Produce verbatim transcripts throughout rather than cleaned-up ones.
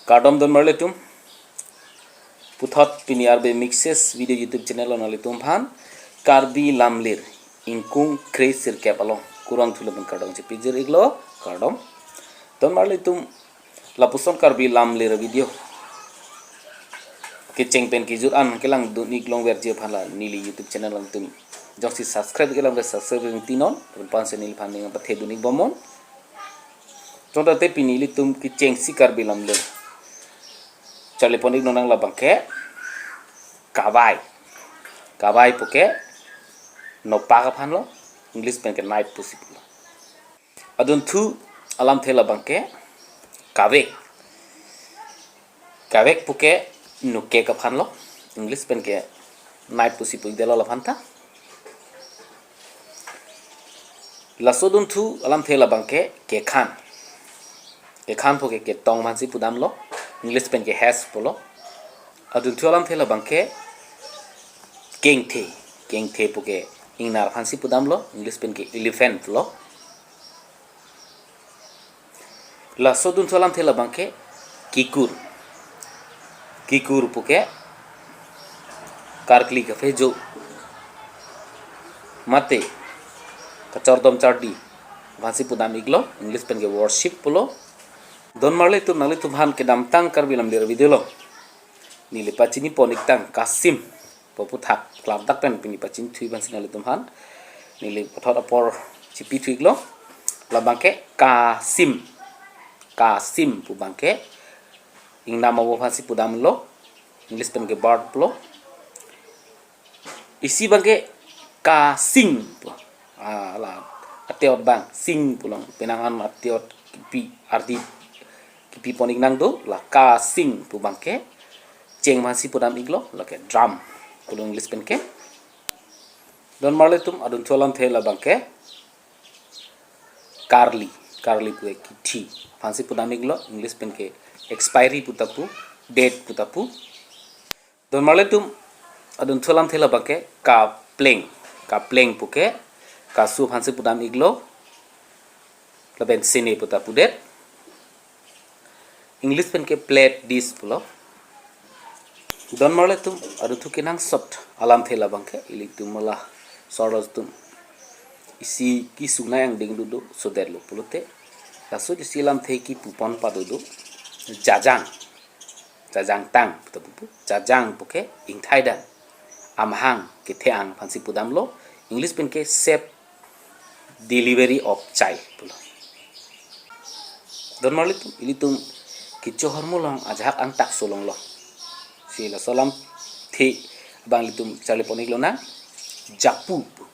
Kardom donmarlitum. Puthot pini Arbe Mixes video YouTube channel along nanglitum aphan Karbi Lamlir ingkung kre sirkep along kurvangthu lapen kardom chepajir iklo. Kardom. Donmarlitum, lapuson Karbi Lamlir video kecheng pen kejut an kelangdun ik longverji aphan la neli YouTube channel along tum jongsi subscribe kelang ave subscribe ring tinon, lapen ansi neliphan ning pathedun ik bomnon. Chonta te pini ilitum kechengsi Karbi Lamlir charlipon ik lonang labangke kavai. Kavai puke nopak aphan lo, English pen ke knife pusi pulo. Adunthu alamthe labangke kavek. Kavek puke nokek aphan lo, English pen ke knife pusi pu ik detlo laphan ta. Laso adunthu alamthe labangke kekhan. Kekhan puke ketong aphansi pudamlo, English pen ke hash pulo. Adunthu alamthe labangke kengthe. Kengthe puke ingnar aphansi pudamlo, English pen ke elephant pulo. Laso adunthu alamthe labangke kikur. Kikur puke karkli kaphejo mate kachardom chardi aphansi pudam iklo, English pen ke worship pulo. Donmarlitum, nanglitum aphan kedamtang Karbi Lamlir video along neli pachinipon iktang kasim pu aphuthak klapdak pen pini pachini thu ik aphansi nanglitum aphan neli puthot apor chipi thu iklo. Labangke kasim. Kasim pu abangke ingnam avo aphansi pudamlo, English pen ke bird pulo. Isi abangke kasing pu. Ah, la ateot abang sing pulo, penang an ateot kipi ardi kipipon iknang do, la kasing pu abangke cheng aphansi pudam iklo, lake drum pulo English pen ke. Donmarlitum, adunthu alamthe labangke karli. Karli puke kithi aphansi pudam iklo, English pen ke expiry puta pu, date puta pu. Donmarlitum, adunthu alamthe labangke kapleng. Kapleng puke kasu aphansi pudam iklo, lapen sene puta pudet, English pen ke plate dish pulo. Donmarlitum, adunthu kenangsot alamthe labangke ilitum mala sarlo atum isi kesung nai angdeng dodo, sodetlo pulote laso isi alamthe kipupon pado do, jajang. Jajangtang puta pu. Jajang puke ingthaidan, amahang kethe-ang aphansi pudamlo, English pen ke safe delivery of child pulo. Donmarlitum, ilitum kecho ahormu along ajahak angtakso longlo. Si laso alamthe abang ilitum charlipon ik lonang japu pu.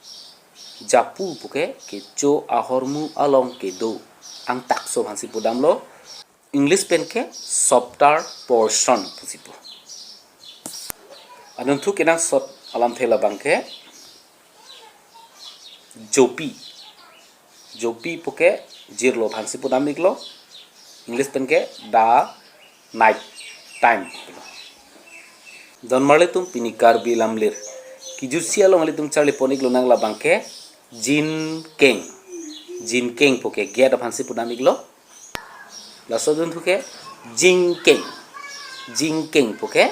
Japu puke kecho ahormu along kedo angtakso aphansi pudamlo, English pen ke softer portion pusi pu. Adunthu kenangsot alamthe labangke jopi. Jopi puke jirlo aphansi pudam iklo, English pen ke the night time. Donmarlitum, pini Karbi Lamlir kejutsi along ilitum charlipon ik lonang labangke jinkeng. Jinkeng puke get aphansi pudam iklo. Laso adunthu ke jingkeng. Jingkeng puke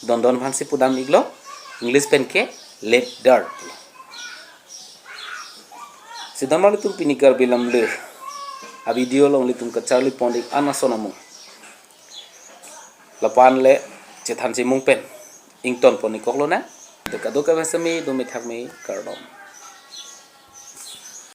dondon aphansi pudam iklo, English pen ke ladder. Si donmarlitum, pini Karbi Lamlir avideo along ilitum kacharlipon ik an ason amung lapu-an le chethan chemung pen ingtonpon ik kok lonang. Te kadokave sami do methak me, kardom.